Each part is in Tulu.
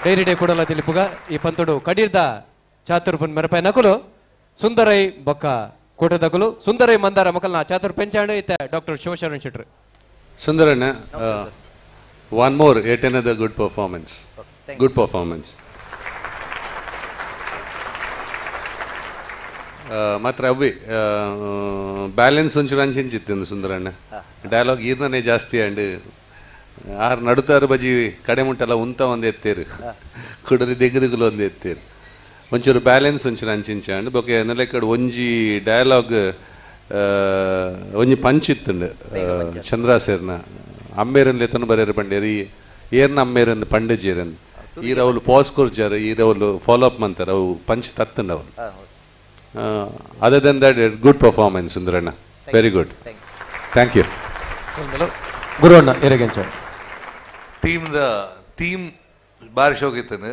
Dairy day Kudla ತಿಳಿಪುಗ ಈ ಪಂತುಡು ಕಡೀರ್ದ ಚಾತುರ್ಪನ್ ಮೆರಪಾಯ ನಕುಲು ಸುಂದರೈ ಬೊಕ್ಕ ಕೂಟದಕುಲು ಸುಂದರೈ ಮಂದಾರ ಮಕ್ಕಳನ್ನ ಚಾತುರ್ ಪೆಂಚಾಂಡು ಇತ್ತ ಡಾಕ್ಟರ್ ಶಿವಶರಣ್ ಶೆಟ್ರು. ಸುಂದರಣ್ಣ, one more yet another good performance. Good performance. ಮಾತ್ರ ಅವೇ ಬ್ಯಾಲೆನ್ಸ್ ಒಂಚೂರು ಅಂಚಿಂಚಿತ್ತು ಸುಂದರಣ್ಣ. ಡೈಲಾಗ್ ಈರ್ನೇ ಜಾಸ್ತಿ ಅಂಡ್ ಆರು ನಡುತ್ತಾರು ಬಜಿ ಕಡೆ ಮುಟ್ಟಲ್ಲ ಉಂತ ಒಂದು ಎತ್ತೇರು ಕುಡರಿ ದಿಗ್ಗುದಿಗ್ಲು ಒಂದು ಎತ್ತೇರು ಒಂಚೂರು ಬ್ಯಾಲೆನ್ಸ್ ಒಂಚೂರು ಅಂಚಿಂಚ ಅಂಡ್ ಬೊಕೆ ನೆಲೆಕಡೆ ಒಂಜಿ ಡೈಲಾಗ್ ಒಂಜಿ ಪಂಚ್ ಇತ್ತುಂಡು ಚಂದ್ರ ಸೇರ್ನ ಅಮ್ಮೇರನ್ ಲೆತನ ಬರೇರು ಪಂಡೇರಿ ಏರ್ನ ಅಮ್ಮೇರನ್ ಪಂಡಜೇರನ್ ಈರ ಅವಳು ಪಾಸ್ ಕೊರ್ಜಾರ ಈರ ಅವಳು ಫಾಲೋ ಅಪ್ ಮಂತಾರೆ ಅವು ಪಂಚ್ ತತ್ತಂಡು ಅವಳು. Other than that, good performance Sundaranna, very good. Thank you. Guruvanna ಎರೆಗೆಂಚ team the theme ಬಾರಿ ಶೋಕಿತ್ತನು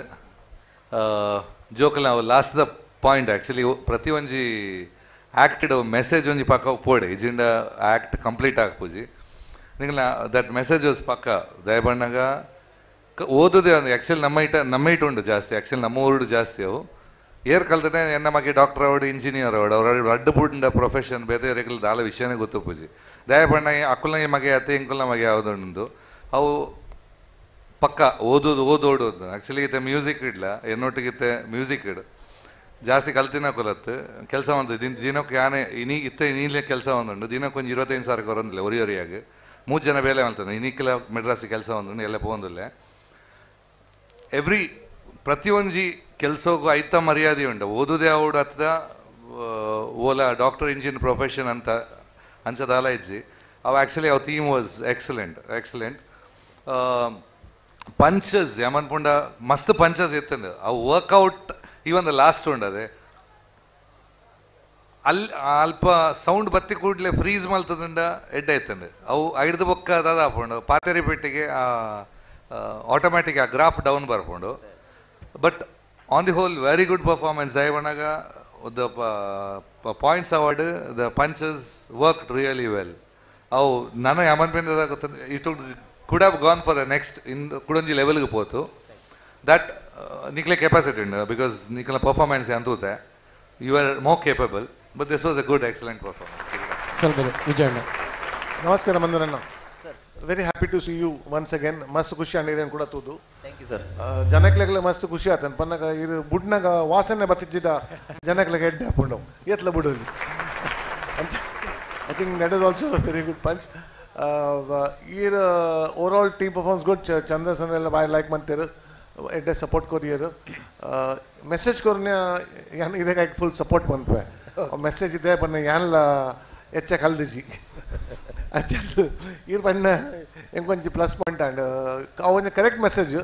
ಜೋಕಲ್ ನಾವು last the point actually ಪ್ರತಿ ಒಂಜಿ ಆ್ಯಕ್ಟೆಡ್ ಮೆಸೇಜ್ ಒಂಜಿ ಪಕ್ಕ ಪೋಡೆ ಇಜಿಂಡ ಆ್ಯಕ್ಟ್ ಕಂಪ್ಲೀಟ್ ಆಗ್ಪೂಜಿ ನಿಂಗೆ that message was ಪಕ್ಕ ದಯಬಣ್ಣಗ ಓದೋದೇ ಒಂದು ಆ್ಯಕ್ಚುಲಿ ನಮ್ಮ ಇಟ್ಟು ಉಂಟು ಜಾಸ್ತಿ ಆ್ಯಕ್ಚುಲಿ ನಮ್ಮ ಊರುಡು ಜಾಸ್ತಿ ಅವು ಏರ್ ಕಲ್ತನೆ ಎನ್ನ ಮಗೆ ಡಾಕ್ಟರ್ ಅವಡು ಇಂಜಿನಿಯರ್ ಅವಡು ಅವ್ರ ಅಡ್ಡು ಬುಡ್ಡ ಪ್ರೊಫೆಷನ್ ಬೇರೆ ರೆಗ್ಯುಲರ್ ದಾಲ ವಿಷಯನೇ ಗೊತ್ತು ಪೂಜಿ ದಯಪಣ್ಣ ಅಕ್ಕುಲ್ನ ಮಗೆ ಅತ್ತೆ ಇಂಕುಲ್ನ ಮಗೆ ಯಾವುದುಂಡು ಅವು ಪಕ್ಕ ಓದೋದು ಓದೋಡು ಆ್ಯಕ್ಚುಲಿ ಇತ್ತೆ ಮ್ಯೂಸಿಕ್ ಇಡ್ಲ ಎನ್ನೊಟ್ಟಿಗಿತ್ತೆ ಮ್ಯೂಸಿಕ್ ಇಡು ಜಾಸ್ತಿ ಕಲ್ತಿನ ಕೊಲತ್ತು ಕೆಲಸ ಒಂದು ದಿನಕ್ಕೆ ಯಾನೆ ಇನಿ ಇತ್ತೆ ನೀಲೇ ಕೆಲಸ ಒಂದುಂಡು ದಿನಕ್ಕೆ ಒಂದು 25,000 ಕೊರೊಂದಿಲ್ಲ ಒರಿ ಒರಿಯಾಗಿ 3 ಜನ ಬೇಲೆ ಮಾಡ್ತಾನೆ ಇನ್ನಿಕ್ಕೆಲ್ಲ ಮೆಡ್ರಾಸಿ ಕೆಲಸ ಒಂದುಂಡು ಎಲ್ಲ ಪೋಂದಿಲ್ಲ ಎವ್ರಿ ಪ್ರತಿಯೊಂಜಿ ಕೆಲಸಕ್ಕೂ ಐತ ಮರ್ಯಾದೆ ಉಂಟು ಓದುದೇ ಅವಡು ಅತ್ತ ಓಲಾ doctor engine profession ಅಂತ ಅಂಚದಾಲ ಇಜ್ಜಿ ಅವು ಆ್ಯಕ್ಚುಲಿ ಅವು theme was excellent excellent. Punches Yaman ಪುಂಡ ಮಸ್ತ್ ಪಂಚಸ್ ಇತ್ತಂಡು ಅವು workout even the last ಉಂಡು ಅದೇ ಅಲ್ಲಿ ಅಲ್ಪ ಸೌಂಡ್ ಬತ್ತಿ ಕೂಡಲೇ ಫ್ರೀಸ್ ಮಲ್ತದಂಡ ಎಡ್ಡೆ ಆಯ್ತಂಡು ಅವು ಐಡ್ದು ಬೊಕ್ಕ ದಾದ ಹಾಕೊಂಡು ಪಾತೆರಿ ಪೆಟ್ಟಿಗೆ ಆಟೋಮ್ಯಾಟಿಕ್ ಆ ಗ್ರಾಫ್ ಡೌನ್ ಬರ್ಕೊಂಡು. But on the whole very good performance ಐವನಾಗ the points award the punches work really well. ಅವು ನಾನು ಯಮನ್ ಪೇನ್ it could have gone for next in ಕುಡೊಂಜಿ ಲೆವೆಲ್ಗೆ ಪೋತು that ನಿಕ್ಲೆ ಕೆಪಾಸಿಟಿ ಉಂಡು because ನಿಕ್ಲ performance ಅಂತೂತೆ you are more capable but this was a good excellent performance. Vijayanna ನಮಸ್ಕಾರ ಮಂದರಣ್ಣ, very happy to see you once again. ಮಸ್ತ್ ಖುಷಿ ಅಂಡಿರೇನು ಕೂಡ ತೂದು. Thank you sir. ಜನಕ್ಲೆಗ್ಲ ಮಸ್ತ್ ಖುಷಿ ಆತನ್ ಪನ್ನಗ ಇದು ಬುಡ್ನಾಗ ವಾಸನೆ ಬತ್ತಿದ್ದ ಜನಕ್ಲೆಗೆ ಎಡ್ಡೆ ಹಾಕೊಂಡು ಎತ್ಲ ಬುಡೋದು. I think that is also very good punch. ಈರ್ over all team performance good. Chandra sir ಎಲ್ಲ ಬಾಯ್ ಲೈಕ್ ಮಂತೇರು ಎಡ್ಡೆ ಸಪೋರ್ಟ್ ಕೊರಿಯರು ಮೆಸೇಜ್ ಕೊರ್ನ ಯಾನ್ ಇದಕ್ಕೆ ಫುಲ್ ಸಪೋರ್ಟ್ ಬಂದ್ಪೆ ಮೆಸೇಜ್ ಇದೆ ಬನ್ನ ಯಾನ್ಲ ಹೆಚ್ಚ ಕಲ್ದಿಜಿ ಅಂಚ ಈರ್ ಬಣ್ಣ ಎಂಕೊಂಚಿ plus point and ಅವು ಕರೆಕ್ಟ್ ಮೆಸೇಜ್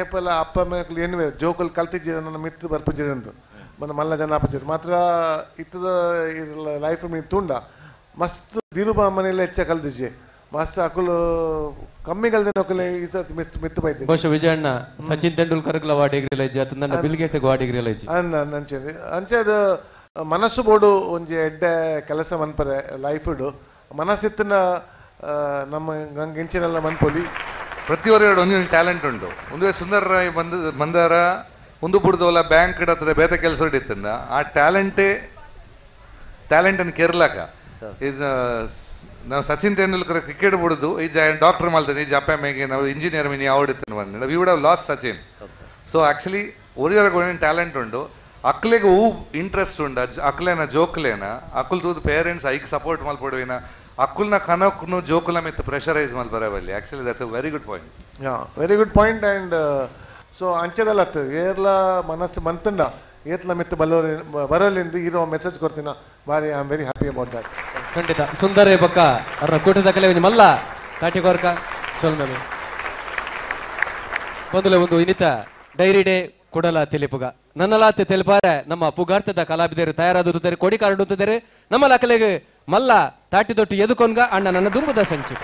ಏಪಲ್ಲ ಅಪ್ಪ ಮೇಕಲ್ ಏನು ಜೋಕಲ್ ಕಲ್ತಿದ್ದೀರ ನನ್ನ ಮಿತ್ತು ಬರ್ಪುಜಿರಂದು ಮನ್ನ ಮಲ್ಲ ಜನ ಅಪ್ಪಜಿರು ಮಾತ್ರ ಇತ್ತದ ಲೈಫ್ ಮೀ ತುಂಡ ಮಸ್ತ್ ದಿರುಬ ಮನೆಯಲ್ಲಿ ಹೆಚ್ಚ ಕಲ್ದಿಜಿ ಮಸ್ತ್ ಅಕುಲು ಕಮ್ಮಿ ಕಲ್ದಿನ ಅಕುಲು ಈ ಸರ್ತಿ ಮಿತ್ತು ಮಿತ್ತು ಬೈತಿ. ಬಹುಶಃ ವಿಜಯಣ್ಣ ಸಚಿನ್ ತೆಂಡೂಲ್ಕರ್ ವಾ ಡಿಗ್ರಿ ಲೈಜಿ ಅತಂದ ಬಿಲ್ ಗೇಟ್ ವಾ ಡಿಗ್ರಿ ಲೈಜಿ ಅಂದ ಅಂಚೆ ಅಂಚೆ ಅದು ಮನಸ್ಸು ಬೋಡು ಒಂಜಿ ಎಡ್ಡೆ ಕೆಲಸ ಮನ್ಪರೆ ಲೈಫ್ ಮನಸ್ಸಿತ್ತನ ನಮ್ಮ ಗಂಗೆ ಮನ್ಪೊಲಿ. ಪ್ರತಿಯೊಬ್ಬರು ಒಂದೊಂದು ಟ್ಯಾಲೆಂಟ್ ಉಂಟು. ಒಂದು ಸುಂದರ ರಾಯ್ ಬಂದ ಮಂದಾರ ಒಂದು ಬುಡ್ದೋಲ ಬ್ಯಾಂಕ್ ಹತ್ರ ಬೇತೆ ಕೆಲಸ ಇತ್ತಂದ ಆ ಟ್ಯಾಲೆಂಟೇ ಟ್ಯಾಲೆಂಟನ್ನು ಕೇರ್ಲಾಕ is ನಾವು ಸಚಿನ್ ತೆಂಡೂಲ್ಕರ್ ಕ್ರಿಕೆಟ್ ಬಿಡುದು ಈ ಡಾಕ್ಟರ್ ಮಾಡ್ತಾನೆ ಈ ಜಪ್ಪ ಮೇಗೆ ನಾವು ಇಂಜಿನಿಯರ್ ಮಿನಿ ಆವಡಿತ್ತಾನೆ ಬಂದ we would have lost Sachin. So actually ಒರಿಯೊರಗೆ ಒಂದೊಂದು ಟ್ಯಾಲೆಂಟ್ ಉಂಟು ಅಕ್ಲೆಗೆ ಹೂ ಇಂಟ್ರೆಸ್ಟ್ ಉಂಡು ಅಕ್ಲೇನ ಜೋಕ್ಲೇನ ಅಕ್ಕುಲ್ ತೂದು ಪೇರೆಂಟ್ಸ್ ಐಕ್ ಸಪೋರ್ಟ್ ಮಲ್ಪಡುವಿನ ಅಕ್ಕುಲ್ನ ಕನಕ್ನು ಜೋಕುಲ ಮಿತ್ pressurise ಮಲ್ಪರವಲ್ಲಿ actually that's a very good point. Yeah very good point. And so ಅಂಚೆದಲ್ಲ ಏರ್ಲ ಮನಸ್ಸು ಮಂತಂಡ ಏತ್ಲ ಮಿತ್ ಬಲ್ಲೋರಿ ಬರಲಿಂದು ಇರೋ ಮೆಸೇಜ್ ಕೊಡ್ತೀನ ಬಾರಿ. I am very happy about that. ಖಂಡಿತ ಸುಂದರ ಬೊಕ್ಕ ಅವರ ಕೂಟದ ಕಲೆ ಮಲ್ಲ ತಾಟಿಗೋರ್ಕ ಸೊಲ್ಮೆಲು ಮೊದಲ ಒಂದು ಇನ್ನಿತ ಡೈರಿ ಡೇ ಕೊಡಲ ತಿಳಿಪುಗ ನನ್ನಲಾತೆ ತೆಲುಪಾರೆ ನಮ್ಮ ಪುಗಾರ್ತದ ಕಲಾವಿದರು ತಯಾರಾದುತ್ತಾರೆ ಕೊಡಿ ಕಾರಡುತ್ತಿದ್ದಾರೆ ನಮ್ಮ ಲಾಕಲೆಗೆ ಮಲ್ಲ ತಾಟಿ ತೊಟ್ಟು ಎದುಕೊಂಗ ಅಣ್ಣ ನನ್ನ ದುಂಬುದ ಸಂಚು.